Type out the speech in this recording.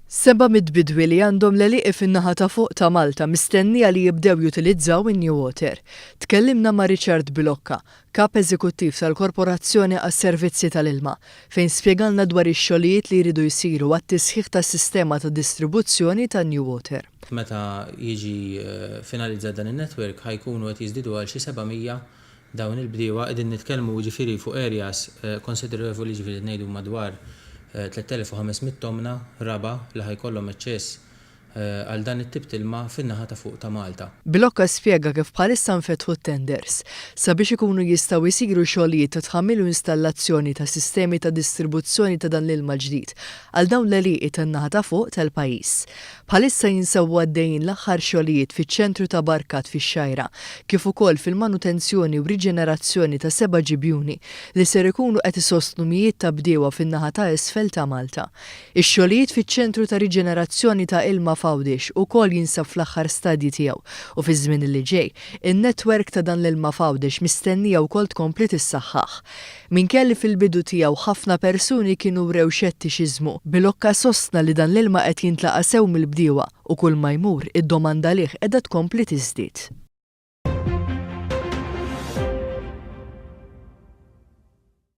700 bidwi li għandhom l-għelieqi fin-naħa ta' fuq ta' Malta mistennija li jibdew jutilizzaw in-New Water. Tkellimna ma' Richard Bilocca, Kap Eżekuttiv tal-Korporazzjoni għas-Servizzi tal-Ilma, fejn spjegalna dwar ix-xogħlijiet li jridu jsiru għat-tisħiħ tas-sistema ta' distribuzzjoni tan-New Water. Meta jiġi finalizzat dan in-network ħa jkunu qed jiżdiedu għal xi 700 Dawn il-bdiewa qegħdin nitkellmu jiġifieri fuq areas konsiderevoli, jiġifieri qed ngħidu madwar 3,500 tomna raba' li ħa jkollhom aċċess għal dan it-tip t'ilma fin-naħa ta' fuq ta' Malta. Bilocca spjega kif bħalissa nfetħu t-tenders sabiex ikunu jistgħu jsiru xogħlijiet ta' tħammil u installazzjoni ta' sistemi ta' distribuzzjoni ta' dan l-ilma ġdid għal dawn l-għelieqi tan-naħa ta' fuq tal-pajjiż. Bħalissa jinsabu għaddejjin l-aħħar xogħlijiet fiċ-ċentru ta' Barkat fix-Xgħajra, kif ukoll fil-manutenzjoni u riġenerazzjoni ta' seba' ġibjuni li ser ikunu qed isostnu mijiet ta' bdiewa fin-naħa ta' isfel ta' Malta. Ix-xogħlijiet fiċ-ċentru ta' riġenerazzjoni ta' ilma f'Għawdex ukoll jinsab fl-aħħar stadji tiegħu u fiż-żmien li ġej, in-netwerk ta' dan l-ilma f'Għawdex mistennija wkoll tkompli tissaħħaħ. Minkejja li fil-bidu tiegħu ħafna persuni kienu wrew xettiċiżmu, Bilocca sostna li dan l-ilma qed jintlaqa' sew mill-bdiewa u kull ma jmur id-domanda għalih qiegħda tkompli tiżdied.